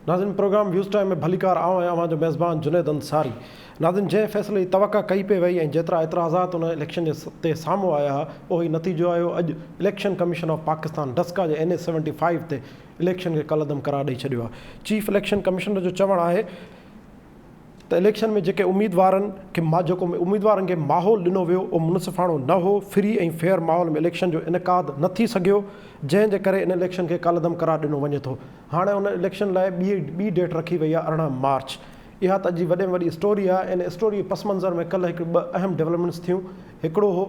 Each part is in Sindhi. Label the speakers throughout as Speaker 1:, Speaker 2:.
Speaker 1: ناظرين پروگرام ويوز ٽائيم ۾ ڀليڪار آئون آهيان اوهان جو ميزبان جنيد انصاري ناظرين جنهن فيصلي جي توقع ڪئي پئي وئي ۽ جيترا اعتراضات ان اليڪشن جي تي سامهون آيا ها اهو ئي نتيجو آيو اڄ election commission of Pakistan Daska جي اين اي سيونٽي فائيو تي اليڪشن کي ڪالعدم قرار ڏئي ڇڏيو آهي چيف اليڪشن ڪمشنر جو چوڻ آهي ته اليڪشن ۾ جيڪي اميدوارن کي جيڪو اميدوارن کي ماحول ڏنو ويو اهو منصفاڻو نه هو، فري ۽ فيئر ماحول ۾ اليڪشن جو انعقاد نه ٿي سگهيو، جنهن جي ڪري ان اليڪشن کي ڪالعدم قرار ڏنو وڃي ٿو. هاڻي ان اليڪشن لاء ٻي ٻي ڊيٽ رکي وئي آهي 18 مارچ. اها ته اڄ جي وڏي ۾ وڏي اسٽوري آهي. ان اسٽوري جي پس منظر ۾ ڪلهه هڪ ٻه اهم ڊولپمينٽس ٿيون. هڪڙو هو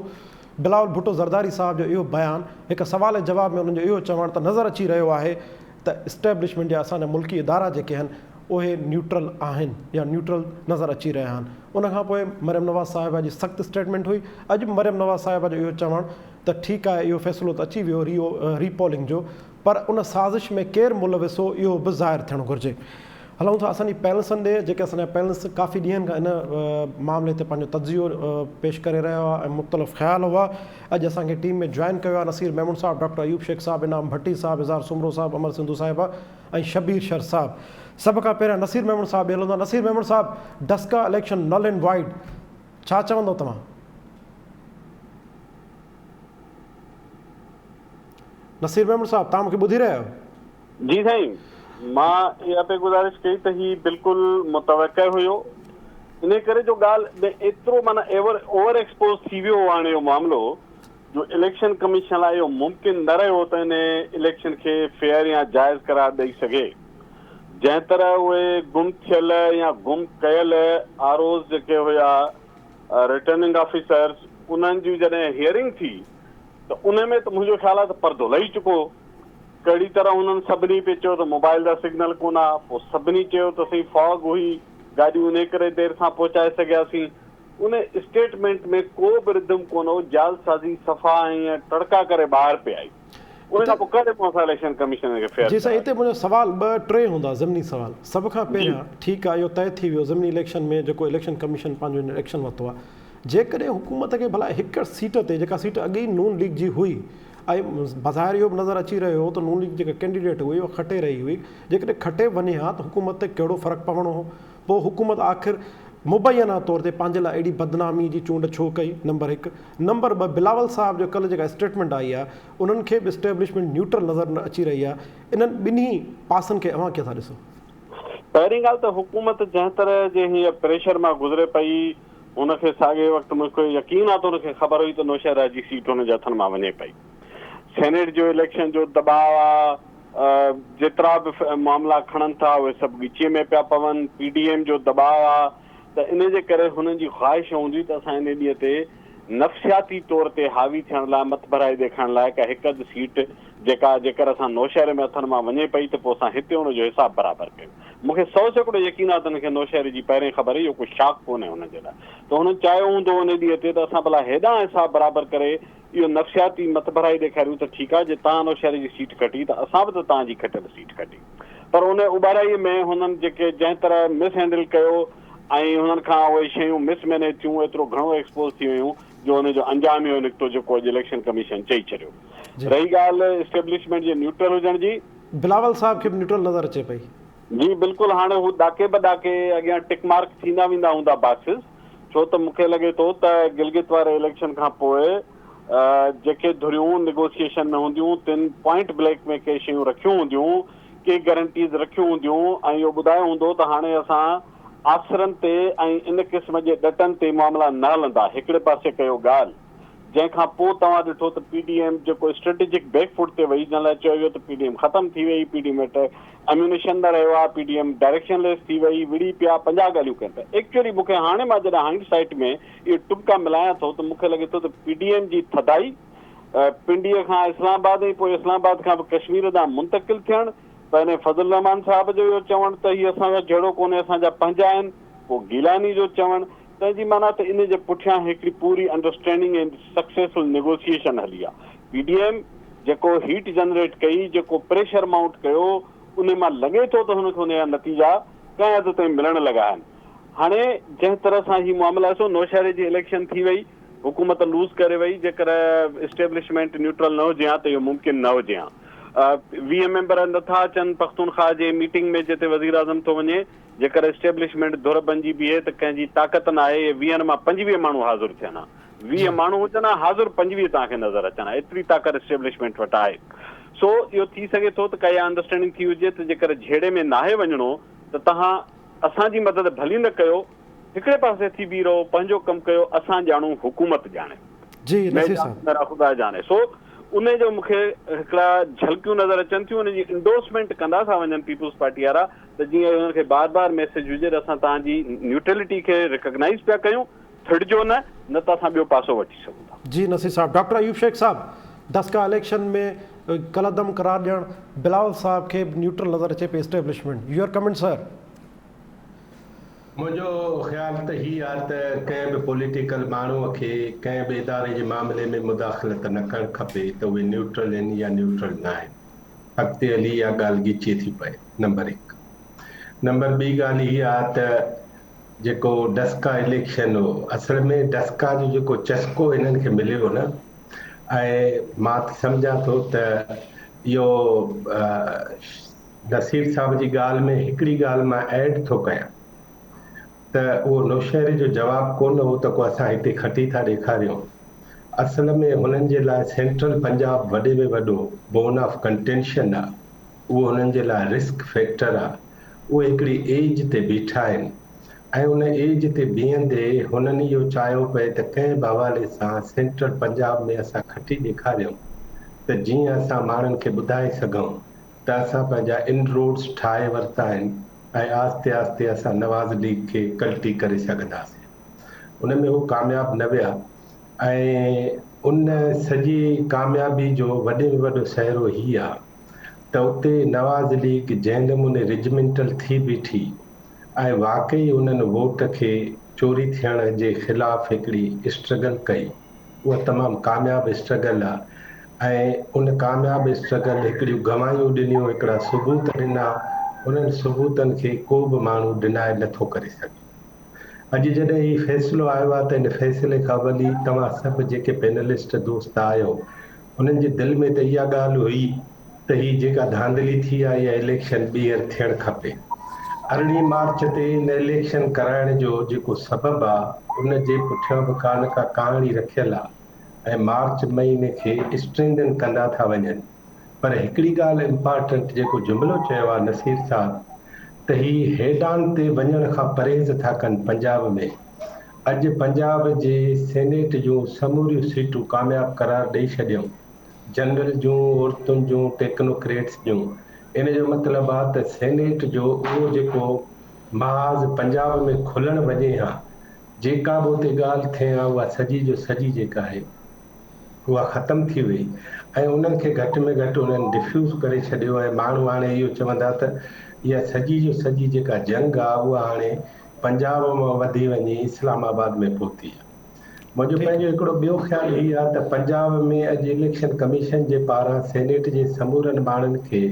Speaker 1: بلاول ڀٽو زرداري صاحب جو اهو بيان، هڪ سوال جي جواب ۾ انهن جو اهو چوڻ ته نظر اچي رهيو آهي ته اسٽيبلشمينٽ يا اسان جا ملڪي ادارا جيڪي آهن اهي نيوٽرل آهن يا نيوٽرل نظر اچي رهيا آهن. ان کان پوء مريم نواز صاحبه جي سخت اسٽيٽمينٽ هئي. اڄ به مريم نواز صاحبه جو اهو چوڻ ته ٺيڪ آهي اهو فيصلو ته اچي ويو ري پولنگ جو پر ان سازش ۾ ڪير ملوث هو اهو به ظاهر ٿيڻ گهرجي. هلون ٿا اسان جي پينلسن ڏي جيڪي اسان جا پينلس ڪافي ڏينهن کان ان معاملي تي پنهنجو تجزيو پيش ڪري رهيا هئا ۽ مختلف خيال هئا. اڄ اسان کي ٽيم ۾ جوائن ڪيو آهي نصير ميمڻ صاحب، ڊاڪٽر ايوب شيخ صاحب، انعام ڀٽي صاحب، اظهار سومرو صاحب، امر سنڌو صاحبه ۽ شبير شر صاحب. سڀ کان پهريان نصير ميمڻ صاحب ڏي هلون ٿا. نصير ميمڻ صاحب Daska election null and void ڇا چوندو توهان؟ نصير ميمڻ صاحب توهان مون کي ٻڌي رهيا آهيو؟
Speaker 2: جي سائين مان اها پئي گذارش ڪئي ته هي بلڪل متوقع هيو انهي ڪري جو ڳالهه ۾ ايترو معنيٰ ايور اوور ايڪسپوز ٿي ويو هو هاڻي اهو معاملو جو اليڪشن ڪميشن لاء اهو ممڪن نه رهيو ته انهي اليڪشن کي فيئر يا جائز قرار ڏئي سگهي جنهن طرح اهي گم ٿيل يا گم ڪيل آر اوز جيڪي هيا رٽرننگ آفيسرز انهن جي جڏهن هيئرنگ ٿي ته انهي ۾ ته منهنجو خيال آهي ته پردو لهي چڪو هو. ڪهڙي طرح هنن سڀني پئي چيو ته موبائل جا سگنل ڪونه ها، پوء سڀني چيو ته سائين فاگ هئي، گاڏيون انهي ڪري دير سان پهچائي سگهياسين. ان اسٽيٽمينٽ ۾ ڪو به رڌم ڪونه هو، جعلسازي صفا ائين ٽڙڪا ڪري ٻاهر پئي آئي. ان کان پوء ڪهڙي منهن سان اليڪشن ڪميشن ان کي فيئر
Speaker 1: جي سائين
Speaker 2: قرار
Speaker 1: هتي منهنجو سوال ٻه ٽي هوندا ضمني سوال. سڀ کان
Speaker 2: جي.
Speaker 1: پهريان ٺيڪ آهي اهو طئي ٿي ويو ضمني اليڪشن ۾ جيڪو اليڪشن ڪميشن پنهنجو هن ايڪشن ورتو آهي جيڪڏهن حڪومت کي ڀلا هڪ سيٽ تي جيڪا سيٽ اڳي ئي نون ليگ جي هئي ۽ بظاهر اهو به نظر اچي رهيو هو ته نون ليگ جيڪا ڪينڊيڊيٽ هئي اها کٽي رهي هئي، جيڪڏهن کٽي وڃي ها ته حڪومت تي ڪهڙو فرق پوڻو هو؟ پوء حڪومت آخر مبينا طور تي پنهنجي لاء اهڙي بدنامي جي چونڊ ڇو ڪئي؟ نمبر هڪ. نمبر ٻه بلاول صاحب جو ڪلهه جيڪا اسٽيٽمينٽ آئي آهي انهن کي به اسٽيبلشمينٽ نيوٽرل نظر اچي رهي آهي، انهن ٻنهي پاسن کي اوهان ڪيئن ٿا ڏسو؟
Speaker 2: پهرين ڳالهه ته حڪومت جنهن طرح جي هينئر پريشر مان گذري پئي هن کي ساڳئي وقت مون کي يقين آ ته هن کي خبر هئي ته نوشهره جي سيٽ هن جي هٿن مان وڃي پئي. سينيٽ جو اليڪشن جو دٻاء آ، جيترا به معاملا کڻن ٿا اهي سڀ ڳچيء ۾ پيا پون، پي ڊي ايم جو دٻاء آ ته ان جي ڪري هنن جي خواهش هوندي ته اسان ان ڏينهن تي نفسياتي طور تي حاوي ٿيڻ لاء مٿڀرائي ڏيکارڻ لاء ڪا هڪ اڌ سيٽ جيڪا جيڪر اسان نوشهري ۾ هٿن مان وڃي پئي ته پوء اسان هتي ان جو حساب برابر ڪيون. مون کي 100% يقين آهي ته هن کي نوشهري جي پهرين خبر هئي، اهو ڪو شاڪ ڪونهي هن جي لاء ته هنن چاهيو هوندو ان ڏينهن تي ته اسان ڀلا هيڏانهن حساب برابر ڪري اهو نفسياتي مٿڀرائي ڏيکاريون ته ٺيڪ آهي جي توهان نوشهري جي سيٽ کٽي ته اسان به ته توهان جي کٽيل سيٽ کٽي پر ان اٻهرائي ۾ هنن جيڪي جنهن طرح مس هينڊل ڪيو ۽ هنن کان اهي شيون مس مينيج ٿيون ايترو گهڻو ايڪسپوز ٿي ويون جو ان جو انجام اهو نڪتو جيڪو اڄ اليڪشن ڪميشن چئي ڇڏيو. رهي ڳالهه اسٽيبلشمينٽ جي نيوٽرل هجڻ جي.
Speaker 1: بلاول صاحب کي به نيوٽرل نظر اچي پئي.
Speaker 2: جي بلڪل هاڻي هو ڏاڪي به ڏاڪي اڳيان ٽڪ مارڪ ٿيندا ويندا هوندا باڪسز ڇو ته مون کي لڳي ٿو ته گلگت واري اليڪشن کان پوء جيڪي ڌريون نيگوسيئيشن ۾ هونديون تن پوائنٽ بليڪ ۾ ڪي شيون رکيون هونديون ڪي گرنٽيز رکيون هونديون ۽ اهو ٻڌايو هوندو ته هاڻي اسان آفسرن تي ۽ ان قسم جي ڏٽن تي معاملا نه هلندا هڪڙي پاسي ڪيو ڳالهه جنهن کان پوء توهان ڏٺو ته پي ڊي ايم جيڪو اسٽريٽجڪ بيڪ فوٽ تي وئي جنهن لاء چيو ويو ته پي ڊي ايم ختم ٿي وئي، پي ڊي ايم وٽ اميونيشن نه رهيو آهي، پي ڊي ايم ڊائريڪشن ليس ٿي وئي، وڙهي پيا، 50 ڳالهيون ڪن پيا. ايڪچوئلي مون کي هاڻي مان جڏهن هائنڊ سائيٽ ۾ اهي ٽٻڪا ملايان ٿو ته مون کي لڳي ٿو ته پي ڊي ايم جي ٿڌائي پنڊيء کان اسلام آباد ۽ پوء اسلام آباد کان به ڪشمير ڏانهن منتقل ٿيڻ، پهرين فضل الرحمان صاحب جو اهو چوڻ ته هي اسان سان جهيڙو ڪونهي اسان جا پنهنجا آهن، پوء گيلاني جو چوڻ تنهن جي معنيٰ ته ان جي پٺيان هڪڙي پوري انڊرسٽينڊنگ ۽ سڪسيسفل نيگوسيئيشن هلي آ. پي ڊي ايم جيڪو هيٽ جنريٽ ڪئي، جيڪو پريشر مائونٽ ڪيو، ان مان لڳي ٿو ته هن کي ان جا نتيجا ڪنهن حد تائين ملڻ لڳا آهن. هاڻي جنهن طرح سان هي معاملا سو نوشهري جي اليڪشن ٿي وئي، حڪومت لوز ڪري وئي، جيڪر اسٽيبلشمينٽ نيوٽرل نه هجي ها ته اهو ممڪن نه هجي ها. 20 ميمبر نٿا اچن پختونخواهه جي ميٽنگ ۾ جتي وزيراعظم ٿو وڃي، جيڪر اسٽيبلشمينٽ ڌر بنجي بيهي ته ڪنهن جي طاقت ناهي اهي ويهن مان 25 ماڻهو حاضر ٿين ها. 20 ماڻهو هجن ها حاضر 25 توهان کي نظر اچن ها ايتري طاقت اسٽيبلشمينٽ وٽ آهي. سو اهو ٿي سگهي ٿو ته ڪا اها انڊرسٽينڊنگ ٿي هجي ته جيڪر جهيڙي ۾ ناهي وڃڻو ته توهان اسان جي مدد ڀلي نه ڪيو هڪڙي پاسي ٿي بيهي رهو پنهنجو ڪم ڪيو اسان ڄاڻون حڪومت ڄاڻي.
Speaker 1: جي
Speaker 2: مين
Speaker 1: نصير
Speaker 2: جانو
Speaker 1: صاحب.
Speaker 2: ميرا خدا جاني. سو انهي جو مون کي هڪڙا جهلڪيون نظر اچن ٿيون ان جي انڊورسمينٽ ڪندا ٿا وڃن پيپلز پارٽي وارا ته جيئن انهن کي بار بار ميسيج هجي ته اسان توهان جي نيوٽرلٽي کي ريڪگنائيز پيا ڪيون ٿڙجو نه نه ته اسان ٻيو پاسو وٺي سگهون ٿا.
Speaker 1: جي نصير صاحب. ڊاڪٽر ايوب شيخ صاحب ڊسڪا اليڪشن ۾ ڪالعدم قرار ڏيڻ بلاول صاحب کي به نيوٽرل نظر اچي پئي اسٽيبلشمينٽ your comment sir.
Speaker 3: منهنجو خيال ته هي آ ته ڪنهن به پوليٽيڪل ماڻهوء کي ڪنهن به اداري جي معاملي ۾ مداخلت نه ڪرڻ کپي ته اهي نيوٽرل آهن يا نيوٽرل ناهن. اڳتي هلي اها ڳالهه ڳچي ٿي پئي. نمبر هڪ. نمبر ٻي ڳالهه هي آ ته جيڪو ڊسڪا اليڪشن هو اصل ۾ ڊسڪا جو جيڪو چسڪو هنن کي مليو نه ۽ مان ته سمجهان ٿو ته اهو نصير صاحب جي ڳالهه ۾ هڪڙي ڳالهه مان ايڊ ٿو ڪيان ته اهو نوشهري جو جواب ڪونه هو ته ڪو اسان هتي کٽي ٿا ڏيکاريون. اصل ۾ هنن جي لاء سينٽرل پنجاب وڏي ۾ وڏو بون آف ڪنٽينشن آ، اهو هنن جي لاء رسڪ فيڪٽر آ. اهي هڪڙي ايج تي بيٺا آهن ۽ ان ايج تي بيهندي هنن اهو چاهيو پئي ته ڪنهن به حوالي سان سينٽرل پنجاب ۾ اسان کٽي ڏيکاريون ته جيئن اسان ماڻهن کي ٻڌائي سگهون ته اسان پنهنجا انروڊز ٺاهي ورتا آهن ۽ آهستي آهستي اسان نواز ليگ کي ڪلٽي ڪري سگهنداسين. ان ۾ هو ڪامياب نه ويا ۽ ان سڄي ڪاميابي جو وڏي ۾ وڏو سهرو هي آ ته اتي نواز ليگ جنهن نموني رجمينٽل ٿي بيٺي ۽ واقعي انهن ووٽ کي چوري ٿيڻ جي خلاف هڪڙي اسٽرگل ڪئي. اها تمام ڪامياب اسٽرگل آ ۽ ان ڪامياب اسٽرگل هڪڙيون گواهيون ڏنيون هڪڙا ثبوت ڏنا انهن ثبوتن کي ڪو به ماڻهو ڊناء نه ٿو ڪري سگهي. اڄ جڏهن هي فيصلو آيو آ ته ان فيصلي کان اول ئي توهان سڀ جيڪي پينلسٽ دوست آهيو انهن جي دل ۾ ته اها ڳالهه هئي ته هي جيڪا ڌانڌلي ٿي آهي اها اليڪشن ٻيهر ٿيڻ کپي. ارڙهين مارچ تي ان اليڪشن ڪرائڻ جو جيڪو سبب آ ان جي پٺيان به ڪا نه ڪا ڪهاڻي رکيل آ ۽ مارچ مهيني کي اسٽرينڌن ڪندا ٿا وڃن پر هڪڙي ڳالهه امپارٽنٽ جيڪو جملو چيو آ نصير صاحب ته هي هيڊ آن تي وڃڻ کان پرهيز ٿا ڪن پنجاب ۾ اڄ پنجاب جي سينيٽ جون سموريون سيٽون ڪامياب قرار ڏئي ڇڏيائون. جنرل جون، عورتن جون، ٽيڪنوڪريٽس جون. ان جو مطلب آ ته سينيٽ جو اهو جيڪو محاذ پنجاب ۾ کلڻ وڃي ها، جيڪا به اتي ڳالهه ٿئي ها اها سڄي جو سڄي جيڪا آهي اها ختم ٿي وئي ۽ انهن کي گهٽ ۾ گهٽ انهن ڊفيوز ڪري ڇڏيو ۽ ماڻهو هاڻي اهو چوندا ته اها سڄي جو سڄي جيڪا جنگ آ اها هاڻي پنجاب مان وڌي وڃي اسلام آباد ۾ پهتي آ. منهنجو پنهنجو هڪڙو ٻيو خيال هي آ ته پنجاب ۾ اڄ اليڪشن ڪميشن جي پاران سينيٽ جي سمورن ماڻهن کي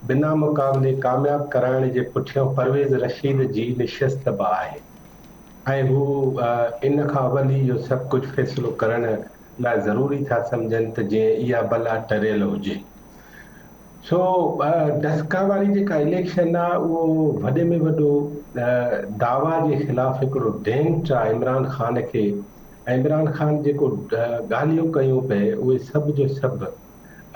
Speaker 3: بنا مقابلي ڪامياب ڪرائڻ جي پٺيان پرويز رشيد جي نشست به آهي ۽ هو ان کان اول ئي اهو سڀ ڪجهه فيصلو ڪرڻ لاء ضروري ٿا سمجهن ته جيئن اها بلا ٽريل هجي. سو ڊسڪا واري جيڪا اليڪشن آ اهو وڏي ۾ وڏو دعويٰ جي خلاف هڪڙو ڊينٽ آ عمران خان کي ۽ عمران خان جيڪو ڳالهيون ڪيون پئي اهي سڀ جو سڀ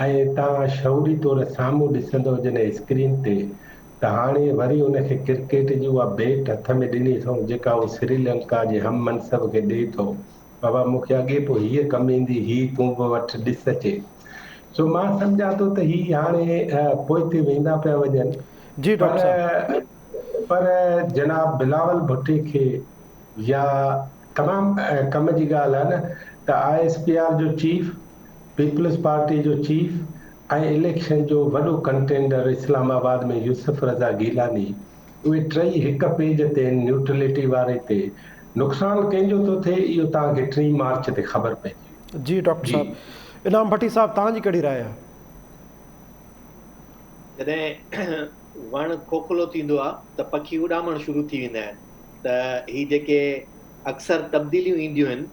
Speaker 3: ۽ توهان شعوري طور سامهون ڏسندو جڏهن اسڪرين تي ته هاڻي وري ان کي ڪرڪيٽ جي اها بيٽ هٿ ۾ ڏني اٿئون جيڪا هو سريلنڪا جي هم منصب کي ڏئي ٿو بابا مون کي اڳي پوء هيء ڪم ايندي، هي تون به وٺ ڏس اچي. سو مان سمجهان ٿو ته هي هاڻي پوئتي ويندا پيا وڃن.
Speaker 1: جي
Speaker 3: پر
Speaker 1: ڊاڪٽر صاحب.
Speaker 3: پر جناب بلاول ڀٽي کي يا تمام ڪم جي ڳالهه آهي نه ته I S P R جو چيف، پيپلز پارٽي جو چيف ۽ اليڪشن جو وڏو ڪنٽينڊر اسلام آباد ۾ يوسف رضا گيلاني اهي ٽئي هڪ پيج تي آهن نيوٽرلٽي واري تي نقصان ڪنهن جو ٿو ٿئي اهو توهان کي ٽين مارچ تي خبر پئجي ويندي.
Speaker 1: جي ڊاڪٽر
Speaker 3: جي.
Speaker 1: صاحب انعام ڀٽي صاحب توهان جي ڪهڙي راء آهي؟
Speaker 4: جڏهن وڻ کوکلو ٿيندو آهي ته پکي اڏامڻ شروع ٿي ويندا آهن ته هي جيڪي اڪثر تبديليون اينديون آهن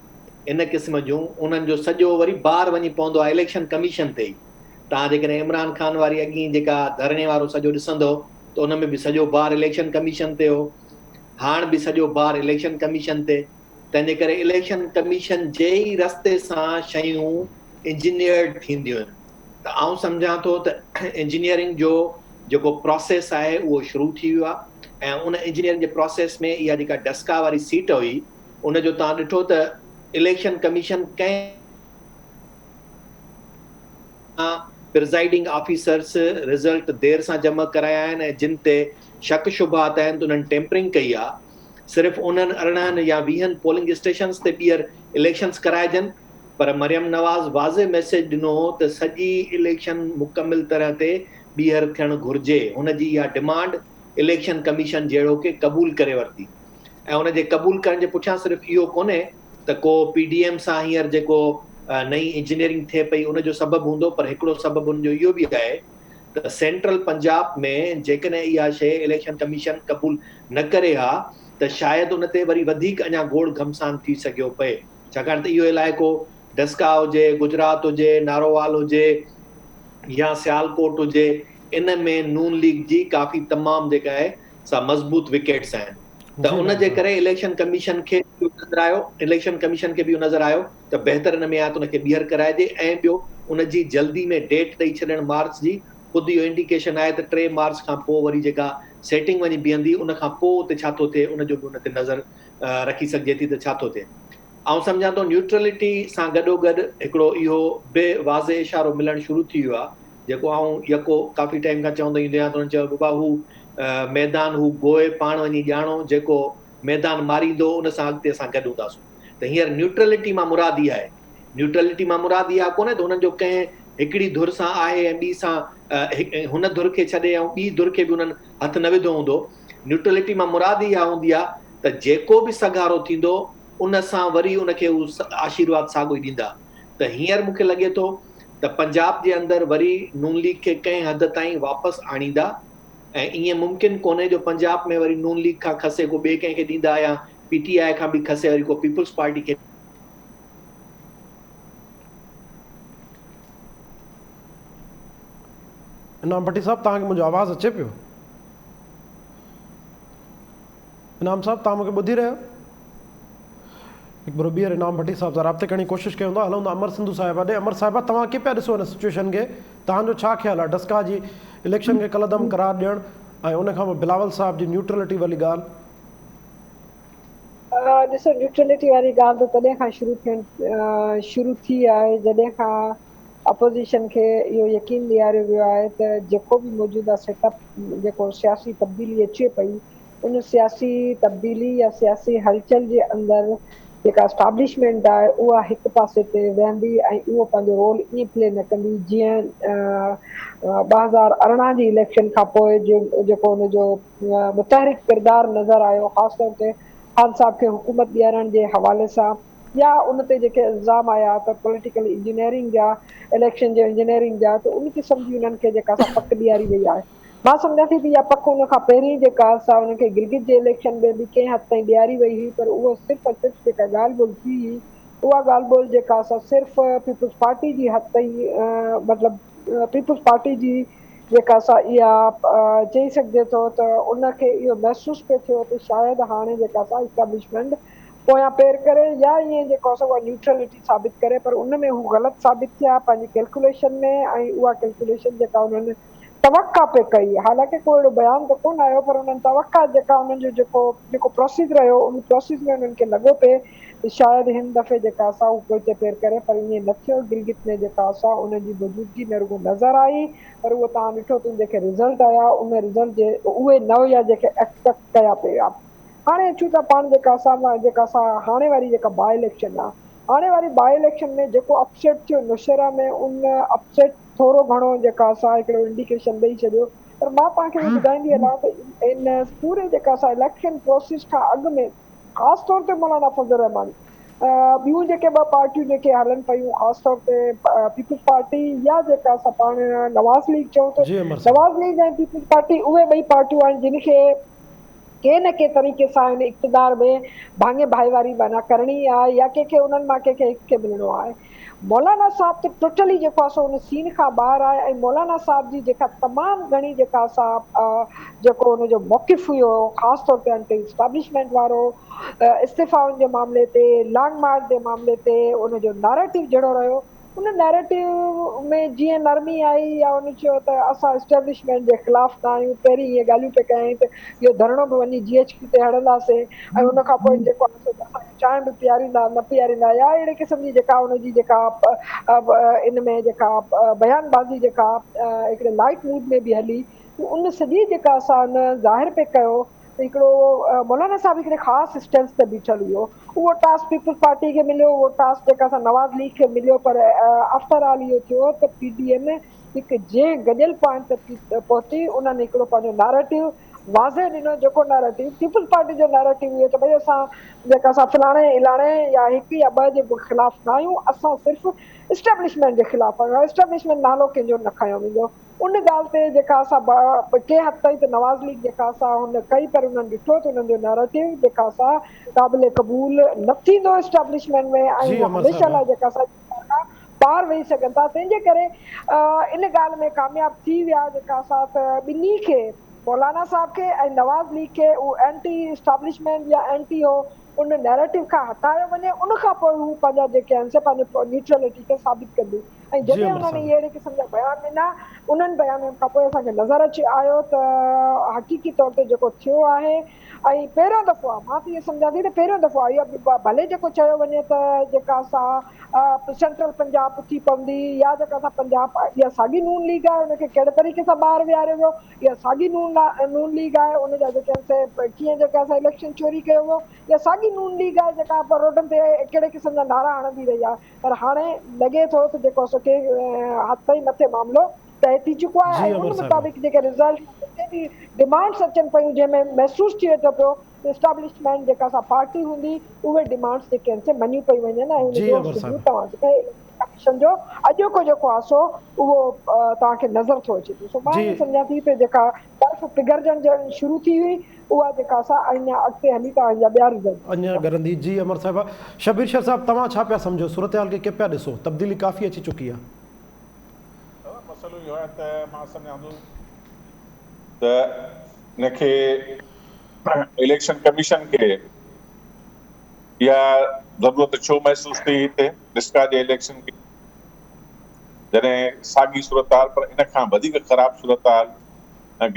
Speaker 4: ان قسم جون انهن جو سڄو وري بار وڃي پوندو آهي اليڪشن ڪميشن تي ئي. توهان جيڪڏهن عمران خان واري اڳين جيڪا ڌرڻي وارو سڄو ڏسندو ته ان ۾ به سڄو بار اليڪشن ڪميشن تي هو. هاڻ به سڄو بار اليڪشن ڪميشن تي. تنهن جي ڪري اليڪشن ڪميشن جي ئي رستي سان شيون انجنيئرڊ ٿينديون آهن ته آئون سمجهان ٿو ته انجنيئرنگ جو جيڪو پراسيس آهي اهو شروع ٿي ويو آهي ۽ ان انجنيئرنگ جي پراسيس ۾ اها جيڪا ڊسڪا واري سيٽ هئي ان جو توهان ڏٺو ته اليڪشن ڪميشن ڪنهن پرزائيڊنگ آفيسرس رزلٽ دير سان جمع ڪرايا آهن ۽ جن تي شڪ شبهات آهن ته انهن ٽيمپرنگ ڪئي آهي صرف انهن 18 يا 20 پولنگ اسٽيشنز تي ٻيهر اليڪشنز ڪرائجن پر مريم نواز واضح ميسيج ڏنو هو ته سڄي اليڪشن مڪمل طرح تي ٻيهر ٿيڻ گهرجي هن جي اها ڊمانڊ اليڪشن ڪميشن جهڙوڪ قبول ڪري ورتي ۽ ان جي قبول ڪرڻ جي پٺيان صرف اهو ڪونهي ته ڪو پي ڊي ايم سان هينئر جيڪو نئين انجنيئرنگ ٿئي پئي ان جو سبب هوندو پر هڪڙو سبب ان جو اهو به آهي ته سينٽرل پنجاب ۾ جيڪڏهن اها شيء اليڪشن ڪميشن قبول نه ڪري ها ته شايد ان تي وري وڌيڪ اڃا گوڙ گهمسان ٿي سگهيو پئي ڇاڪاڻ ته اهو علائقو ڊسڪا هجي، گجرات هجي، نارووال هجي يا سيالڪوٽ هجي ان ۾ نون ليگ جي ڪافي تمام جيڪا آهي سا مضبوط وڪيٽس آهن ته ان جي ڪري اليڪشن ڪميشن کي اهو نظر آيو اليڪشن ڪميشن کي به اهو نظر آيو ته بهتر ان ۾ آهي ته ان کي ٻيهر ڪرائجي ۽ ٻيو ان جي جلدي ۾ ڊيٽ ڏئي ڇڏڻ مارچ جي خود اهو انڊيڪيشن آهي ته 3 مارچ کان پوء وري جيڪا سيٽنگ وڃي بيهندي ان کان پوء اتي ڇا ٿو ٿئي ان جو به ان تي نظر رکي سگهجي ٿي ته ڇا ٿو ٿئي. آئون سمجهان ٿو نيوٽرلٽي سان گڏوگڏ هڪڙو اهو به واضح اشارو ملڻ شروع ٿي ويو آهي جيڪو آئون يڪو ڪافي ٽائيم کان چوندو ايندو آهيان ته انهن چيو بابا هو ميدان هو گوء پاڻ وڃي ڄاڻو جيڪو ميدان ماريندو ان سان اڳتي اسان گڏ هونداسون ته هينئر نيوٽرلٽي مان مراد اها آهي نيوٽرلٽي مان مراد اها ڪونهي ته هنن جو ڪنهن هڪڙي ڌر سان آهي ۽ ٻي سان هن ڌر کي ڇڏي ۽ ٻي ڌر کي به انهن هٿ نه وڌو هوندو نيوٽرلٽي مان مراد اها هوندي آهي ته جيڪو به سگهارو ٿيندو ان سان وري ان کي هو آشيرواد ساڳو ئي ڏيندا ته هينئر مون کي لڳي ٿو ته پنجاب جي اندر وري نون ليگ کي ڪنهن حد تائين واپس آڻيندا ۽ ائين ممڪن ڪونهي جو پنجاب ۾ وري نون ليگ کان کسي ڪو ٻئي ڪنهن کي ڏيندا يا پي ٽي آء کان به کسي وري ڪو پيپلز پارٽي کي
Speaker 1: انعام ڀٽي صاحب توهان کي منهنجو آواز اچي پيو؟ انعام صاحب توهان مونکي ٻڌي رهيا آهيو؟ هڪ ڀيرو ٻيهر انعام ڀٽي صاحب سان رابطي ڪرڻ جي ڪوشش ڪيون ٿا هلون ٿا امر سنڌو صاحبه ڏي امر صاحبه توهان ڪيئن پيا ڏسو هن سچويشن کي توهان جو ڇا خيال آهي ڊسڪا جي اليڪشن کي ڪالعدم قرار ڏيڻ ۽ ان کان پوء بلاول صاحب جي نيوٽرلٽي واري ڳالهه.
Speaker 5: ڏسو نيوٽرلٽي واري ڳالهه ته تڏهن کان شروع ٿيڻ شروع ٿي آهي جڏهن کان اپوزيشن کي اهو يقين ڏياريو ويو آهي ته جيڪو به موجوده سيٽ اپ جيڪو سياسي تبديلي اچي پئي ان سياسي تبديلي يا سياسي هلچل جي اندر جيڪا اسٽابلشمينٽ آهي اها هڪ پاسي تي ويهندي ۽ اهو پنهنجو رول ائين پلي نه ڪندي جيئن 2018 جي اليڪشن کان پوء جيڪو ان جو متحرڪ ڪردار نظر آيو خاص طور تي خان صاحب کي حڪومت ڏيارڻ جي حوالي سان يا ان تي جيڪي الزام آيا ته پوليٽيڪل انجنيئرنگ جا اليڪشن جي انجنيئرنگ جا ته ان قسم جي انهن کي جيڪا سا پڪ ڏياري وئي آهي. مان سمجهان ٿي ته اها پڪ ان کان پهرين جيڪا سا انهن کي گلگت جي اليڪشن ۾ به ڪنهن حد تائين ڏياري وئي هئي پر اهو صرف ۽ صرف جيڪا ڳالهه ٻولهه ٿي هئي اها ڳالهه ٻولهه جيڪا سا صرف پيپلز پارٽي جي حد تائين مطلب پيپلز پارٽي جي جيڪا سا اها چئي سگهجي ٿو ته ان کي اهو محسوس پئي ٿيو ته شايد هاڻي جيڪا سا اسٽيبلشمينٽ پويان پير ڪري يا ائين جيڪو آهي سو اها نيوٽرلٽي ثابت ڪري پر ان ۾ هو غلط ثابت ٿيا پنهنجي ڪيلڪوليشن ۾ ۽ اها ڪيلڪوليشن جيڪا انهن توقع پئي ڪئي حالانڪه ڪو اهڙو بيان ته ڪونه آيو پر انهن توقع جيڪا انهن جو جيڪو جيڪو پروسيس رهيو ان پروسيس ۾ انهن کي لڳو پئي ته شايد هن دفعي جيڪا سا هو پوئتي پير ڪري پر ائين نه ٿيو گلگت ۾ جيڪا سا انهن جي موجودگي نه رڳو نظر آئي پر اهو توهان ڏٺو ته جيڪي رزلٽ آيا ان رزلٽ جي اهي نه هيا جيڪي ايڪسپيڪٽ ڪيا پئي ويا. هاڻي اچون ٿا پاڻ جيڪا اسان جيڪا اسان هاڻي واري جيڪا باء اليڪشن آ هاڻي واري باء اليڪشن ۾ جيڪو اپسيٽ ٿيو نوشهره ۾ ان اپسيٽ ٿورو گهڻو جيڪا اسان هڪڙو انڊيڪيشن ڏئي ڇڏيو پر مان توهان کي اهو ٻڌائيندي هلان ته ان پوري جيڪا اسان اليڪشن پروسيس کان اڳ ۾ خاص طور تي مولانا فضل الرحمان ٻيون جيڪي ٻه پارٽيون جيڪي هلن پيون خاص طور تي پيپلز پارٽي يا جيڪا اسان پاڻ نواز ليگ چئون ته نواز ليگ ۽ پيپلز پارٽي اهي ٻئي پارٽيون آهن جن کي ڪنهن نه ڪنهن طريقي سان ان اقتدار ۾ ڀاڱي ڀائيواري معنيٰ ڪرڻي آهي يا ڪنهن کي انهن مان ڪنهن کي هڪ کي ملڻو آهي. مولانا صاحب ته ٽوٽلي جيڪو آهي سو ان سين کان ٻاهر آهي ۽ مولانا صاحب جي جيڪا تمام گهڻي جيڪا سا جيڪو ان جو موقف هيو خاص طور تي انٽي اسٽيبلشمينٽ وارو استعيفائن جي معاملي تي لانگ مارچ جي معاملي تي ان جو ناريٽو جهڙو رهيو ان نيريٽو ۾ جيئن نرمي آئي يا ان چيو ته اسان اسٽيبلشمينٽ جي خلاف نه آهيون، پهرين اهي ڳالهيون پئي ڪيائين ته اهو ڌرڻو به وڃي جي ايڇ ڪيو تي هڻنداسين ۽ ان کان پوء جيڪو آهي سو اسان کي چانهه به پياريندا نه پياريندا يا اهڙي قسم جي جيڪا ان جي جيڪا ان ۾ جيڪا بيان بازي جيڪا هڪڙي لائيٽ موڊ ۾ به هلي ته ان سڄي جيڪا اسان ظاهر پئي ڪيو ته هڪڙو مولانا صاحب هڪڙي خاص اسٽينس تي بيٺل هيو اهو ٽاسڪ پيپلز پارٽي کي مليو اهو ٽاسڪ جيڪا سا نواز ليگ کي مليو پر آفٽر آل اهو ٿيو ته پي ڊي ايم هڪ جنهن گڏيل پوائنٽ تي پهتي انهن هڪڙو پنهنجو ناريٽو واضح ڏنو جيڪو ناريٽو پيپلز پارٽي جو ناريٽو اهو ته ڀئي اسان جيڪا سا فلاڻي الاڻي يا هڪ يا ٻه جي خلاف نه آهيون اسان صرف اسٽيبلشمينٽ جي خلاف آهيون اسٽيبلشمينٽ نالو ڪنهن جو نه کنيو ويندو ان ڳالهه تي جيڪا سا ڪنهن حد تائين ته نواز ليگ جيڪا سا هن ڪئي پر انهن ڏٺو ته انهن جو نيريٽو جيڪا سا قابل قبول نه ٿيندو اسٽيبلشمينٽ ۾ ۽
Speaker 1: جي
Speaker 5: هو
Speaker 1: امر
Speaker 5: هميشه
Speaker 1: صاحبه.
Speaker 5: لاء جيڪا سا کان ٻاهر ويهي سگهن ٿا تنهن جي ڪري ان ڳالهه ۾ ڪامياب ٿي ويا جيڪا سا ته ٻنهي کي مولانا صاحب کي ۽ نواز ليگ کي اهو اينٽي اسٽيبلشمينٽ يا اينٽي هو ان نيريٽو کان هٽايو وڃي ان کان پوء هو پنهنجا جيڪي آهن سي پنهنجي نيوٽرلٽي کي ثابت ڪندي. ۽
Speaker 1: جي
Speaker 5: جڏهن
Speaker 1: امر
Speaker 5: انهن
Speaker 1: صاحب.
Speaker 5: اهي اهڙي قسم جا بيان ڏنا، انهن بيانن کان پوء اسان کي نظر اچي آيو ته حقيقي طور تي جيڪو ٿيو آهي ۽ پهريون دفعو آهي، مان ته اهو سمجهان ٿي ته پهريون دفعو آهي، اهو ڀلي جيڪو چيو وڃي ته جيڪا سا سينٽرل پنجاب اٿي پوندي يا جيڪا سا پنجاب اها ساڳي نون ليگ آهي ان کي ڪهڙي طريقي سان ٻاهر ويهاريو ويو، اها ساڳي نون نون ليگ آهي ان جا جيڪي آهن سي ڪيئن جيڪا سا اليڪشن چوري ڪيو ويو، اها ساڳي نون ليگ آهي جيڪا روڊن تي ڪهڙي قسم جا نعرا هڻندي رهي آهي. پر هاڻي لڳي ٿو ته جيڪو سو ڪنهن حد تائين مٿي معاملو طئي ٿي چڪو آهي
Speaker 1: جي
Speaker 5: ۽
Speaker 1: امر
Speaker 5: ان
Speaker 1: صاحبه.
Speaker 5: مطابق جيڪي رزلٽ جيڪي به ڊمانڊس اچن پيون جنهن ۾ محسوس ٿئي ٿو پيو ته اسٽابلشمينٽ جيڪا سا پارٽي هوندي اهي ڊمانڊس جيڪي آهن سي مڃيون پيون وڃن ۽ ان
Speaker 1: جي
Speaker 5: جو
Speaker 1: امر
Speaker 5: ثبوت
Speaker 1: صاحبه.
Speaker 5: توهان کي اليڪشن ڪميشن جو اڄوڪو جيڪو آهي سو اهو توهان کي نظر ٿو اچي پيو سو مان
Speaker 1: جي
Speaker 5: ائين سمجهان ٿي ته جيڪا برف پگهرجڻ جڻ شروع ٿي هئي اها جيڪا سا اڃا اڳتي هلي توهان جا ٻيا رزلٽ
Speaker 1: اڃا
Speaker 5: ايندا.
Speaker 1: ڳرندي. جي امر صاحبه. شبير شر صاحب توهان ڇا پيا سمجهو صورتحال کي ڪيئن پيا ڏسو تبديلي ڪافي اچي چڪي آ.
Speaker 6: دادا مسئلو اهو آهي ته مان سمجهان ٿو ته ان کي اليڪشن ڪميشن کي اها ضرورت ڇو محسوس ٿي هتي ڊسڪا جي اليڪشن کي جڏهن ساڳي صورتحال پر ان کان وڌيڪ خراب صورتحال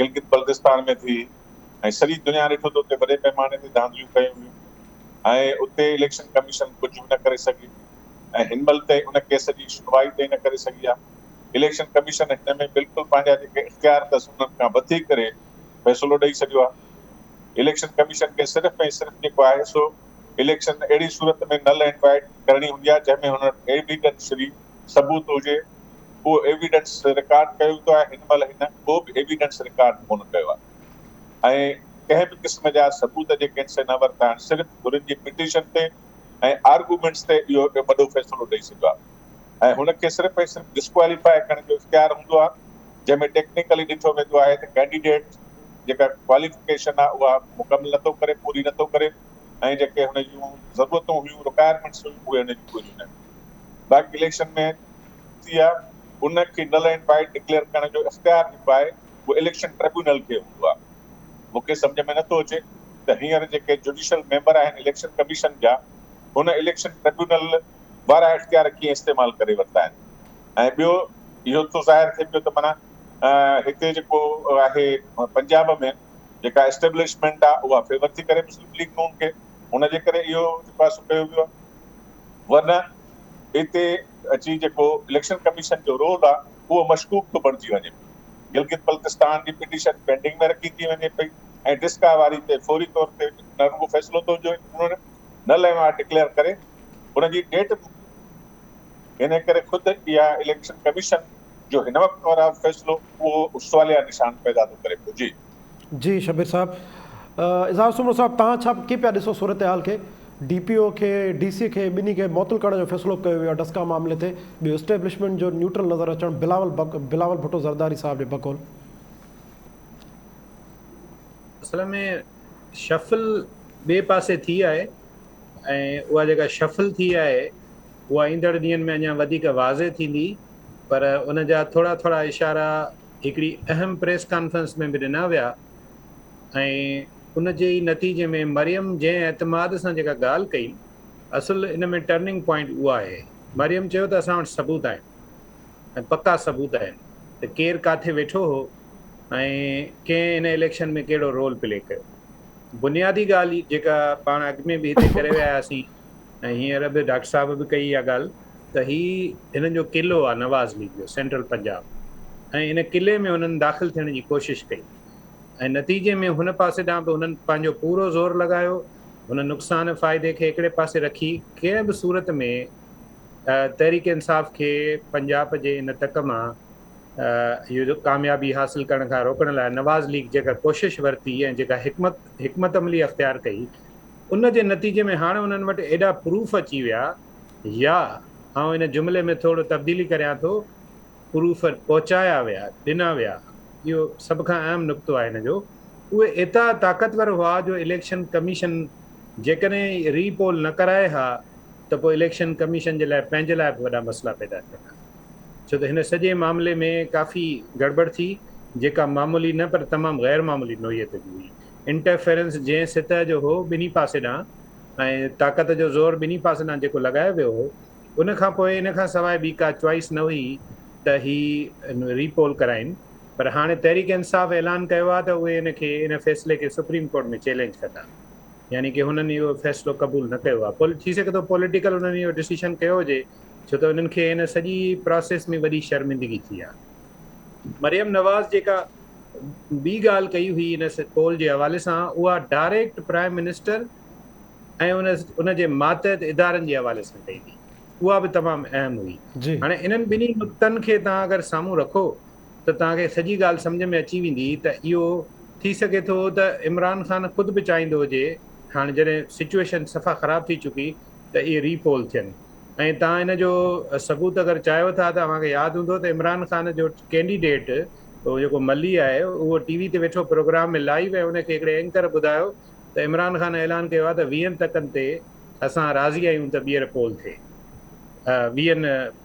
Speaker 6: گلگت بلتستان ۾ ٿي ۽ سڄي دنيا ڏٺو ته اتي وڏي پئماني تي ڌانڌليون ڪيون ويون ۽ اتي اليڪشن ڪميشن ڪجهه به نه ڪري سگهي ۽ هن مهل تائين ان ڪيس جي شنوائي تائين نه ڪري سگهي آهي. اليڪشن ڪميشن هن ۾ بلڪل پنهنجا جيڪي اختيار اٿس انهن کان وڌي ڪري فيصلو ڏئي ڇڏيو آهي. اليڪشن ڪميشن کي صرف ۽ صرف جيڪو آهي سو اليڪشن اهڙي صورت ۾ نل اينڊ وائيڊ ڪرڻي هوندي آهي جنهن ۾ هن وٽ ايويڊنشري ثبوت هجي، اهو ايويڊنس رڪارڊ ڪيو ويندو آهي، هن مهل هن ڪو به ايويڊنس رڪارڊ ڪونه ڪيو آهي ۽ ڪنهن به قسم جا ثبوت جيڪي آهن سي نه ورتا آهن، صرف ڌرين جي پٽيشن تي ۽ آرگومينٽس تي اهو هڪ وڏو فيصلو ڏئي سگهيو آهي ۽ هن کي صرف ۽ صرف ڊسڪواليفاء ڪرڻ جو اختيار هوندو آهي، جنهن ۾ ٽيڪنيڪلي ڏٺو ويندو آهي ته ڪينڊيڊيٽ جيڪا ڪواليفڪيشن آهي اها مڪمل نٿو ڪري، پوري نٿو ڪري ۽ جيڪي هن جون ضرورتون هيون، رڪوائرمينٽس هيون، اهي هن جون پوريون نه آهن. باقي اليڪشن ۾ ٿي آ ان کي نل اينڊ وائيڊ ڊڪليئر ڪرڻ جو اختيار جيڪو آهي اهو اليڪشن ٽربيونل کي هوندو آ مون کي سمجهه ۾ نٿو اچي ته هينئر جيڪي جوڊيشل ميمبر آهن اليڪشن ڪميشن جا ان اليڪشن ٽربيونل وارا اختيار ڪيئن استعمال ڪري ورتا آهن ۽ ٻيو اهو ٿو ظاهر ٿئي پيو ته معنيٰ هتي جيڪو آهي پنجاب ۾ جيڪا اسٽيبلشمينٽ آ اها فيور ٿي ڪري مسلم ليگ نون کي ان جي ڪري اهو جيڪو آهي سو ڪيو ويو آ ورنه هتي اچي جيڪو اليڪشن ڪميشن جو رول آ اهو مشڪوڪ ٿو بڻجي وڃي پيو. گلگت بلتستان جي پٽيشن پينڊنگ ۾ رکي ٿي وڃي پئي ۽ ڊسڪا واري تي فوري طور تي نه رڳو فيصلو ٿو جو نل ايوارڊ ڊڪليئر ڪري ان جي ڊيٽ به ان ڪري خود اها اليڪشن ڪميشن جو هن وقت وارا فيصلو اهو سواليا نشان پيدا ٿو ڪري پيو. جي.
Speaker 1: جي شبير صاحب. اظهار سومرو صاحب توهان ڇا ڪيئن پيا ڏسو صورتحال کي ڊي پي او کي ڊي سي کي ٻنهي کي معطل ڪرڻ جو فيصلو ڪيو ويو آهي ڊسڪا معاملي تي ٻيو اسٽيبلشمينٽ جو نيوٽرل نظر اچڻ بلاول بلاول ڀٽو زرداري صاحب جي بقول.
Speaker 7: اصل ۾ شفل ٻئي پاسي ٿي آهي ۽ اها جيڪا شفل ٿي آهي اها ايندڙ ڏينهن ۾ اڃا وڌيڪ واضح ٿيندي پر ان جا ٿورا ٿورا اشارا هڪڙي اهم پريس ڪانفرنس ۾ به ڏنا ويا ۽ ان جي ئي نتيجي ۾ مريم جنهن اعتماد سان جيڪا ڳالهه ڪئي اصل ان ۾ ٽرننگ پوائنٽ اهو آهي. مريم چيو ته اسان وٽ ثبوت آهن ۽ پڪا ثبوت آهن ته ڪير ڪاٿي ويٺو هو ۽ ڪنهن ان اليڪشن ۾ ڪهڙو رول پلي ڪيو. بنيادي ڳالهه جيڪا پاڻ اڳ ۾ به هتي ڪري ويا هياسين ۽ هينئر به ڊاڪٽر صاحب به ڪئي اها ڳالهه ته هي هنن جو قلعو آهي نواز ليگ جو سينٽرل پنجاب ۽ ان قلعي ۾ هنن داخل ٿيڻ جي ڪوشش ڪئي ۽ نتيجي ۾ هن پاسي ڏانهن به هنن پنهنجو پورو زور لڳايو. هن نقصان فائدي کي هڪڙي پاسي رکي ڪنهن به صورت ۾ تحريڪ انصاف کي پنجاب جي ان تڪ مان اهو ڪاميابي حاصل ڪرڻ کان روڪڻ لاء نواز ليگ جيڪا ڪوشش ورتي ۽ جيڪا حڪمت حڪمت عملي اختيار ڪئي ان جي نتيجي ۾ هاڻ انهن وٽ ايڏا پروف اچي ويا يا آئون ان جملي ۾ ٿورو تبديلي ڪريان ٿو پروف پهچايا ويا، ڏنا ويا، اهو سڀ کان اهم نقطو آهي هن جو، اهي ايترا طاقتور هئا جو اليڪشن ڪميشن جيڪڏهن ري پول نه ڪرائي ها ته پوء اليڪشن ڪميشن جي لاء پنهنجي لاء به وڏا مسئلا پيدا ٿين ها ڇو ته هن سڄي معاملي ۾ ڪافي گڙٻڙ ٿي جيڪا معمولي نه پر تمام غير معمولي نوعيت جي هئي. انٽرفيرنس جنهن سطح جو هو ٻنهي پاسي ڏانهن ۽ طاقت جو زور ٻنهي پاسن ڏانهن جيڪو لڳايو ويو هو ان کان پوء ان کان سواء ٻي ڪا چوائس نه هئي ته هي ري پول ڪرائين پر هاڻي تحريڪ انصاف اعلان ڪيو آهي ته اهي ان کي ان فيصلي کي سپريم ڪورٽ ۾ چئلينج ڪندا يعني ڪي هنن اهو فيصلو قبول نه ڪيو آهي ٿي سگهي ٿو پوليٽيڪل انهن اهو ڊسيشن ڪيو هجي ڇو ته انهن کي ان سڄي پراسيس ۾ وڏي شرمندگي ٿي آهي. مريم نواز جيڪا ٻي ڳالهه ڪئي هئي ان پول جي حوالي سان اها ڊائريڪٽ پرائم منسٽر ۽ ان ان جي ماتحت ادارن جي حوالي سان ڪئي وئي اها به تمام اهم هئي. هاڻي انهن ٻنهي نقطن کي توهان اگر سامهون رکو ته توهان کي سڄي ڳالهه سمجهه ۾ اچي ويندي ته اهو ٿي سگهي ٿو ته عمران خان خود به چاهيندو هجي هاڻي جڏهن سچوئيشن صفا خراب ٿي چڪي ته اهي ري پول ٿين ۽ توهان ان جو ثبوت اگر چاهيو ٿا ته اوهان کي ياد هوندو ته عمران خان جو ڪينڊيڊيٽ اهو جيڪو ملي آهي اهو ٽي وي تي ويٺو پروگرام ۾ لائيو ۽ ان کي هڪڙي اينڪر ٻڌايو ته عمران خان اعلان ڪيو آهي ته ويهن تڪن تي اسان راضي آهيون ته ٻيهر پول ٿئي ويهن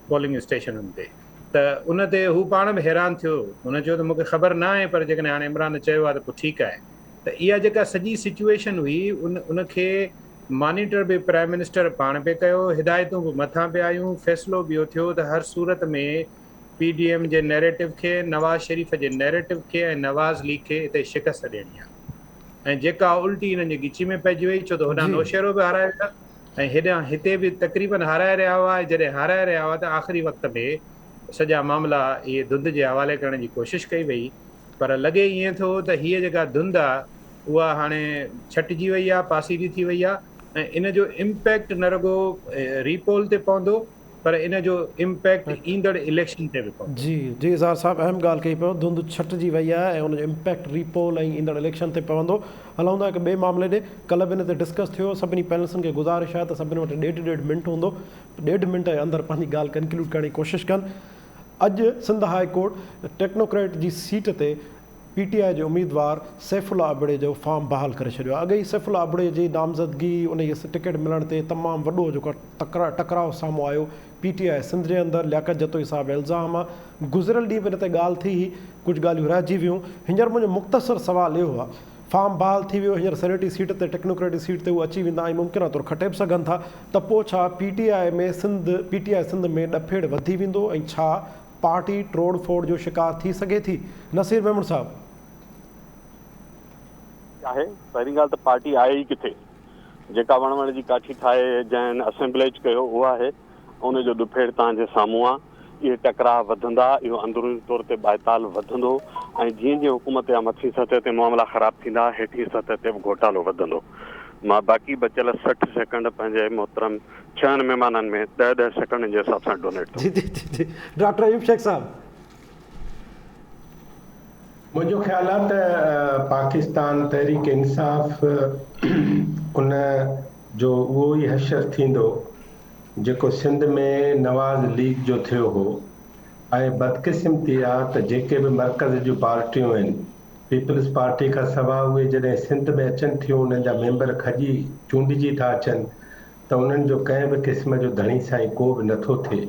Speaker 7: پولنگ اسٽيشنن تي ته ان تي هو پاڻ به حيران ٿيو هن چيو ته مونکي خبر نه آهي پر جيڪڏهن هاڻي عمران چيو آهي ته پوء ٺيڪ آهي ته اها جيڪا سڄي سچوئيشن هئي ان ان کي مانيٽر به پرائم منسٽر پاڻ پئي ڪيو هدايتون به مٿان پئي آيون فيصلو به اهو ٿيو ته هر صورت ۾ پي ڊي ايم جي نيريٽو کي نواز شريف جي نيريٽو کي ۽ نواز ليگ کي اتي شڪست ڏيڻي آهي ۽ جيڪا الٽي هنن جي ڳچي ۾ پئجي وئي ڇو ته هوڏانهن نوشهرو به هارائي ويا ۽ هيڏانهن هتي به تقريبن هارائي رهيا هئا ۽ جڏهن هارائي رهيا هئا ته آخري وقت ۾ سڄا معاملا اهي ڌنڌ جي حوالي ڪرڻ جي ڪوشش ڪئي وئي پر لڳي ائين ٿو ته هيء جيڪا ڌنڌ آهي اها هاڻي ڇٽجي وئي آهي پاسيري ٿي وئي آهي ۽ ان جو امپيڪٽ نه رڳو ريپول تي پوندو پر ان جو امپيڪٽ ايندڙ اليڪشن تي به پوندو.
Speaker 1: جي جي اظهار صاحب اهم ڳالهه ڪئي پيو ڌنڌ ڇٽجي وئي آهي ۽ ان جو امپيڪٽ ري پول ۽ ايندڙ اليڪشن تي پوندو هلون ٿا هڪ ٻئي معاملي ڏي ڪلهه به ان تي ڊسڪس ٿيو سڀني پينلسن کي گذارش آهي ته سڀني وٽ ڏيڍ ڏيڍ منٽ هوندو ڏيڍ منٽ جي اندر پنهنجي ڳالهه ڪنڪلوڊ ڪرڻ جي ڪوشش ڪن اڄ سنڌ هاء ڪورٽ ٽيڪنوڪريٽ جي سيٽ تي پي ٽي آء جي اميدوار سيف الله ابڙي جو فارم بحال ڪري ڇڏيو آهي. اڳ ئي سيف الله ابڙي جي نامزدگي ان کي ٽڪيٽ ملڻ تي تمام وڏو جيڪو ٽڪراء سامهون آيو. پي ٽي آء سنڌ جي اندر لياقت جتوئي صاحب الزام گذريل ڏينهن به ان تي ڳالهه ٿي هئي ڪجهه ڳالهيون رهجي ويون. هينئر منهنجو مختصر سوال اهو آهي فارم بحال ٿي ويو هينئر سينيٽي سيٽ تي ٽيڪنوڪريٽي سيٽ تي هو اچي ويندا ۽ ممڪنه طور کٽي به سگهن ٿا ته پوء ڇا پي ٽي آء ۾ سنڌ پي ٽي آء سنڌ ۾ ڏڦيڙ وڌي ويندو ۽ ڇا پارٽي ٽوڙ ڦوڙ جو شڪار ٿي سگهي ٿي؟ نصير ميمڻ صاحب.
Speaker 2: آهي پهرين ڳالهه ته پارٽي آهي ئي ڪٿي جيڪا وڻ وڻ جي ڪاٺي ٺاهي جنهن اسيمبليج ڪيو اهو آهي ان جو ڏڦيڙ توهان جي سامهون آ اهي ٽڪراء وڌندا اهو اندروني طور تي ٻائتال وڌندو ۽ جيئن جيئن حڪومت يا مٿين سطح تي معاملا خراب ٿيندا هيٺين سطح تي به گهوٽالو وڌندو مان باقي بچيل 60 سيڪنڊ پنهنجي محترم ڇهن مهمانن ۾ ڏهه ڏهه سيڪنڊن جي حساب سان ڊونيٽ ٿو.
Speaker 1: جي جي جي جي ڊاڪٽر ايوب شيخ صاحب.
Speaker 3: منهنجو خيال آ ته پاڪستان تحريڪ انصاف ان جو اهو ئي حشر ٿيندو جيڪو سنڌ ۾ نواز ليگ جو ٿيو هو ۽ بدقسمتي آ ته جيڪي به مرڪز جون پارٽيون آهن پيپلز پارٽي کان سواء اهي جڏهن سنڌ ۾ اچن ٿيون انهن جا ميمبر کڄي چونڊجي ٿا اچن ته انهن جو ڪنهن به قسم جو ڌڻي سائين ڪو به نٿو ٿئي.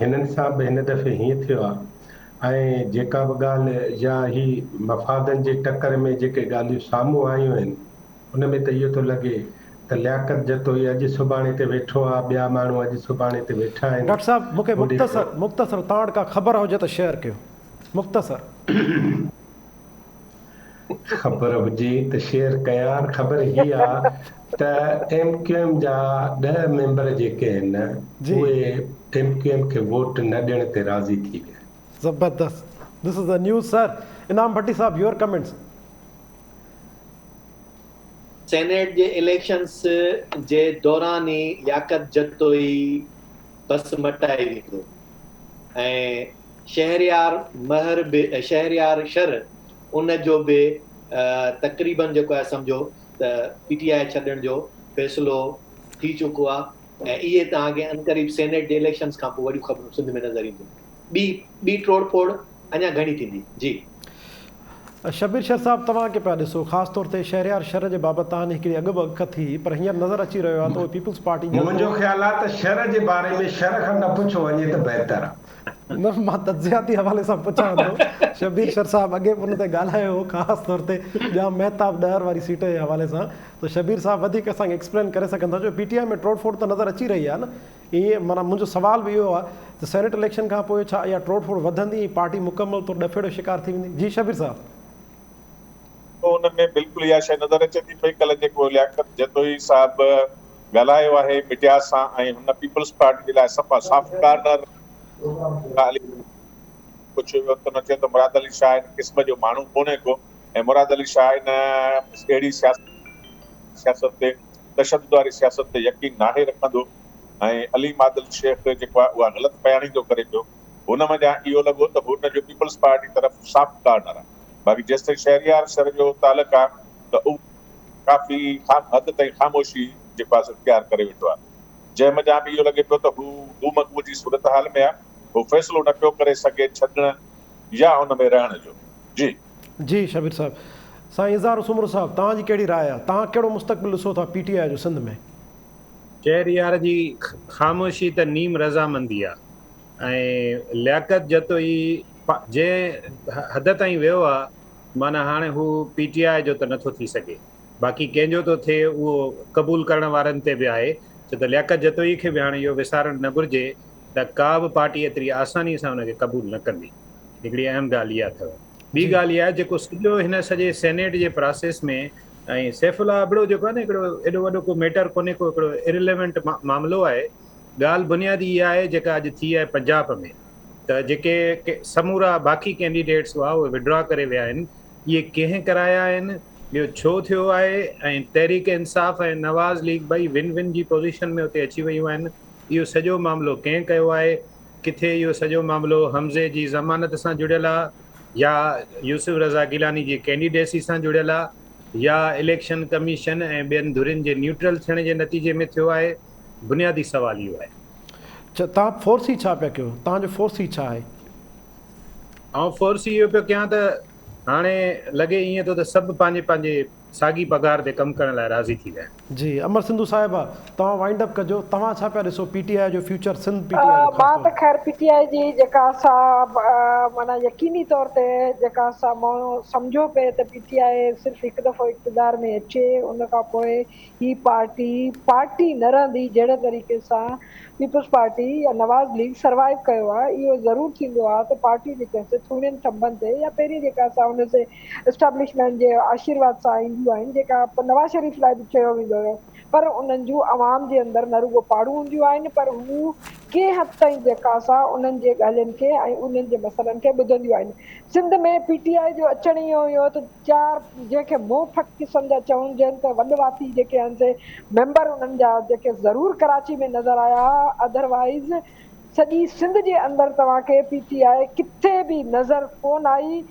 Speaker 3: هنن سان به هن دفعي هيئن ٿيو آهي ۽ جيڪا به ڳالهه يا هي مفادن جي ٽڪر ۾ جيڪي ڳالهيون سامهون آيون آهن ان ۾ ته اهو ٿو لڳي ته لياقت جتوئي اڄ سڀاڻي تي ويٺو آهي ٻيا ماڻهو اڄ سڀاڻي تي ويٺا آهن.
Speaker 1: ڊاڪٽر صاحب مون کي مختصر مختصر توهان وٽ ڪا خبر هجي ته شيئر ڪيو مختصر.
Speaker 3: خبر هجي ته شيئر ڪيان خبر هي آ ته ايم ڪيو ايم جا ڏهه ميمبر جيڪي آهن اهي ايم ڪيو ايم کي ووٽ نه ڏيڻ تي راضي ٿي ويا آهن.
Speaker 1: زبردست this is the news sir Inam Bhatti صاحب your comments.
Speaker 4: Senate جي اليڪشنس جي دوران ئي لياقت جتوئي بس مٽائي ويندو ۽ شهريار مهر به شهريار شر ان جو به تقريبن جيڪو آهي سمجهو ته پي ٽي آء ڇڏڻ جو فيصلو ٿي چڪو آهي ۽ اهي توهان کي عنقريب سينيٽ جي اليڪشنز کان پوء وڏيون خبرون سنڌ ۾ نظر اينديون ٻي ٻي ٽوڙ ڦوڙ اڃا گهڻي ٿيندي جي.
Speaker 1: شبير شر صاحب توهان ڪي پيا ڏسو خاص طور تي شهريار شر جي بابت توهان جي هڪڙي اڳ به اڳڪٿي هئي پر هينئر نظر اچي رهيو آهي ته اهي پيپلز پارٽي ڄڻ
Speaker 3: منهنجو
Speaker 1: ڪو
Speaker 3: خيال آهي ته شر جي باري ۾ شر کان نه پڇيو وڃي ته بهتر آهي.
Speaker 1: نه مان تجزياتي حوالي سان پڇان ٿو شبير شر صاحب اڳي به ان تي ڳالهايو هو خاص طور تي ڄام مهتاب ڏهر واري سيٽ جي حوالي سان ته شبير صاحب وڌيڪ اسان کي ايڪسپلين ڪري سگهن ٿا جو پي ٽي آء ۾ ٽوڙ ڦوڙ ته نظر اچي رهي آهي نه ائين معنيٰ منهنجو سوال به اهو آهي ته سينيٽ اليڪشن کان پوء ڇا اها ٽوڙ ڦوڙ وڌندي ۽ پارٽي مڪمل طور ڏڦيڙو شڪار ٿي ويندي؟ جي شبير صاحب.
Speaker 6: ان ۾ بلڪل اها شيء نظر اچي ٿي پئي ڪلهه جيڪو لياقت جتوئي صاحب ڳالهايو آهي ميڊيا سان ۽ هن پيپلز پارٽي جي لاء صفا سافٽ ڪارنر پڇيو ويو ته هن چيو ته مراد علي شاهه ان قسم جو ماڻهو ڪونهي ڪو ۽ مراد علي شاهه ان اهڙي سياست تي تشدد واري سياست تي يقين ناهي رکندو ۽ عليم عادل شيخ جيڪو آهي اها غلط بياني ٿو ڪري پيو هن منجهان اهو لڳو ته هن جو پيپلز پارٽي طرف سافٽ ڪارنر آهي باقي جيستائين شهريار شر جو تعلق آهي ته اهو ڪافي حد تائين خاموشي جيڪو آهي سو اختيار ڪري ويٺو آهي جنهن منجهان به اهو لڳي پيو ته هو گومگو جي صورتحال ۾ آهي هو فيصلو نه پيو ڪري سگهي ڇڏڻ يا ان ۾ رهڻ جو جي.
Speaker 1: جي شبير صاحب. سائين اظهار سومرو صاحب توهان جي ڪهڙي راء آهي توهان ڪهڙو مستقبل ڏسو ٿا پي ٽي آء جو سنڌ ۾.
Speaker 7: شهريار جي خاموشي ته نيم رضامندي آ ۽ لياقت جتوئي جنهن حد تائين ويو آ معنيٰ هاڻي هو پي ٽي آء جو ته نٿو ٿي سگهي باقي ڪنهن جو ٿو ٿئي اهو قبول ڪرڻ وارن تي به آهي ڇو ته لياقت جتوئي کي به هاڻي اهو وسارڻ نه گهرجي ته ڪا به پارٽي ايتري آساني سان ان کي قبول نه ڪندي هڪڙي اهم ڳالهه اها اٿو ٻي ڳالهه اها جيڪو سڄو هن سڄي سينيٽ جي پراسيس ۾ ۽ سيف الله ابڙو جيڪو آهي نه هڪڙو ايڏو وڏو ڪو ميٽر ڪونهي ڪو هڪڙو اريليونٽ معاملو آهي ڳالهه بنيادي اها آهي جيڪا اڄ ٿي آهي پنجاب ۾ ته جيڪي سمورا باقي ڪينڊيڊيٽس هئا اهي وڊرا ڪري ويا آهن اهي ڪنهن ڪرايا آهن اهو ڇو ٿيو آهي ۽ تحريڪ انصاف ۽ نواز ليگ ٻئي ون ون جي پوزيشن ۾ اتي اچي ويون آهن اهو سڄو معاملو ڪنهن ڪيو آهي ڪٿي اهو سڄو معاملو حمزي جي ضمانت سان جڙيل آ يا يوسف رضا گيلاني جي ڪينڊيڊيسي سان جڙيل آ يا اليڪشن ڪميشن ۽ ٻين ڌرين جي نيوٽرل ٿيڻ جي نتيجي ۾ ٿيو آهي؟ بنيادي سوال اهو آهي.
Speaker 1: توهان فورسي ڇا پيا ڪيو؟ توهان جو فورسي ڇا آهي؟
Speaker 7: آئون فورسي اهو پيو ڪيان ته هاڻي لڳي ائين ٿو ته سڀ پنهنجي پنهنجي ساڳي پگهار تي ڪم ڪرڻ لاء راضي ٿي ويا آهن.
Speaker 1: جي امر سنڌو صاحبه توهان وائنڊ اپ ڪجو توهان ڇا پيا ڏسو پي ٽي آء جو فيوچر سنڌ پي ٽي آء جو خاص
Speaker 5: مان
Speaker 1: طور
Speaker 5: ته خير پي ٽي آء جي جيڪا سا معنيٰ يقيني طور تي جيڪا سا مون سمجهيو پئي ته پي ٽي آء صرف هڪ دفعو اقتدار ۾ اچي ان کان پوء هي پارٽي پارٽي نه رهندي جهڙي طريقي سان پيپلز پارٽي يا نواز ليگ سروائيو ڪيو آهي اهو ضرور ٿيندو آهي ته پارٽيون جيڪي آهن سي ٿوڻين ٿنڀن تي يا پهرين جيڪا سا ان سي اسٽيبلشمينٽ جي آشيرواد سان اينديون آهن جيڪا نواز شريف لاء به چيو ويندو هيو پر انهن جون عوام جي اندر نه رڳو پاڙون هونديون آهن پر هو ڪنهن حد تائين جيڪا سا انهن جي ڳالهين کي ۽ انهن جي مسئلن کي ٻڌنديون آهن سنڌ ۾ پي ٽي آء جو اچڻ اهو هيو ته چار جنهن کي منهن ڦٽ قسم جا چئون ته وڏ واتي جيڪي آهن سي ميمبر انهن جا جيڪي ضرور ڪراچي ۾ نظر آيا اڌر وائيز سڄي سنڌ جي اندر توهان کي پي ٽي آء ڪٿي به نظر ڪون آئي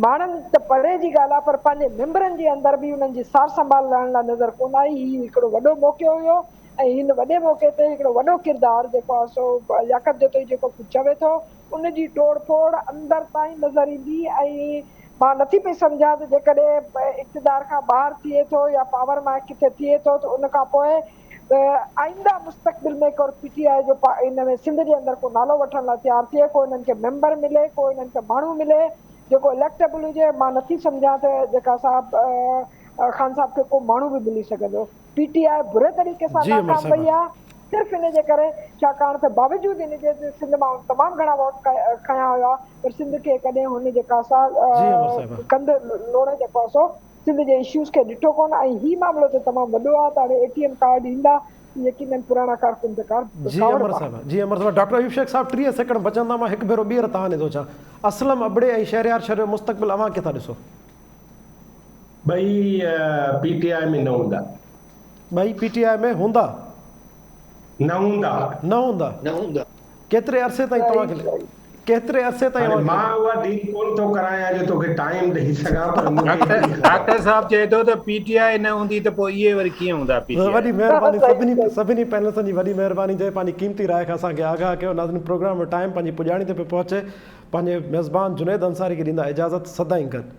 Speaker 5: ماڻهن ته پري جي ڳالهه آهي پر پنهنجي ميمبرن جي اندر به انهن جي سار سنڀال لهڻ لاء نظر ڪون آئي هي هڪڙو وڏو موقعو هيو ۽ هن وڏي موقعي تي هڪڙو وڏو ڪردار جيڪو آهي سو لياقت جتوئي جيڪو چوي ٿو ان جي ٽوڙ ڦوڙ اندر تائين نظر ايندي ۽ مان نٿي پئي سمجهان ته جيڪڏهن اقتدار کان ٻاهر ٿئي ٿو يا پاور مان ڪٿي ٿئي ٿو ته ان کان پوء آئنده مستقبل ۾ ڪو پي ٽي آء جو ان ۾ سنڌ جي اندر ڪو نالو وٺڻ لاء تيار ٿئي، ڪو انهن کي ميمبر ملي، ڪو انهن کي ماڻهو ملي جيڪو اليڪٽيبل هجي، مان نٿي سمجهان ته جيڪا صاحب خان صاحب کي ڪو ماڻهو به ملي سگهندو. پي ٽي آء بري طريقي سان
Speaker 1: جي عمر
Speaker 5: ناڪام وئي
Speaker 1: صاحبه.
Speaker 5: آهي صرف ان جي ڪري ڇاڪاڻ ته باوجود ان جي ته سنڌ مان هن تمام گهڻا ووٽ کنيا هيا پر سنڌ کي ڪڏهن هن جيڪا سا
Speaker 1: جي عمر صاحبه.
Speaker 5: ڪنڌ لوڙي جيڪو آهي سو سنڌ جي اشوز کي ڏٺو ڪونه ۽ هي معاملو ته تمام وڏو آهي ته هاڻي اي ٽي ايم ڪارڊ ايندا ته يقينن پراڻا ڪارڪن ته ڪار
Speaker 1: جي
Speaker 5: ڪاوڙ
Speaker 1: امر
Speaker 5: با.
Speaker 1: صاحبه جي امر صاحبه ڊاڪٽر ايوب شيخ صاحب 30 سيڪنڊ بچن ٿا مان هڪ ڀيرو ٻيهر توهان ڏي ٿو اچان اسلم ابڙي ۽ شهريار شر جو مستقبل اوهان ڪيئن ٿا ڏسو؟
Speaker 3: ٻئي پي ٽي آء ۾ نه هوندا.
Speaker 1: ٻئي پي ٽي آء ۾ هوندا.
Speaker 3: نه هوندا.
Speaker 1: نه هوندا.
Speaker 4: نه هوندا.
Speaker 1: ڪيتري عرصي تائين توهان کي ڪيتري عرصي تائين
Speaker 3: هاڻي
Speaker 1: اوهان
Speaker 3: مان
Speaker 1: کي.
Speaker 3: اها ڊيل ڪونه ٿو ڪرايان جو توکي ٽائيم ڏئي سگهان پر مون کي ايتري خبر.
Speaker 7: ڊاڪٽر صاحب چئي ٿو ته پي ٽي آء نه هوندي ته پوء اهي وري ڪيئن هوندا پي ٽي آء.
Speaker 1: وڏي مهرباني سڀني سڀني پينلسن جي وڏي مهرباني جنهن پنهنجي قيمتي راء کان اسان کي آگاهه ڪيو ناظرين پروگرام جو ٽائيم پنهنجي پڄاڻي تي پيو پهچي پنهنجي ميزبان جنيد انصاري کي ڏيندا اجازت سدائين گڏ.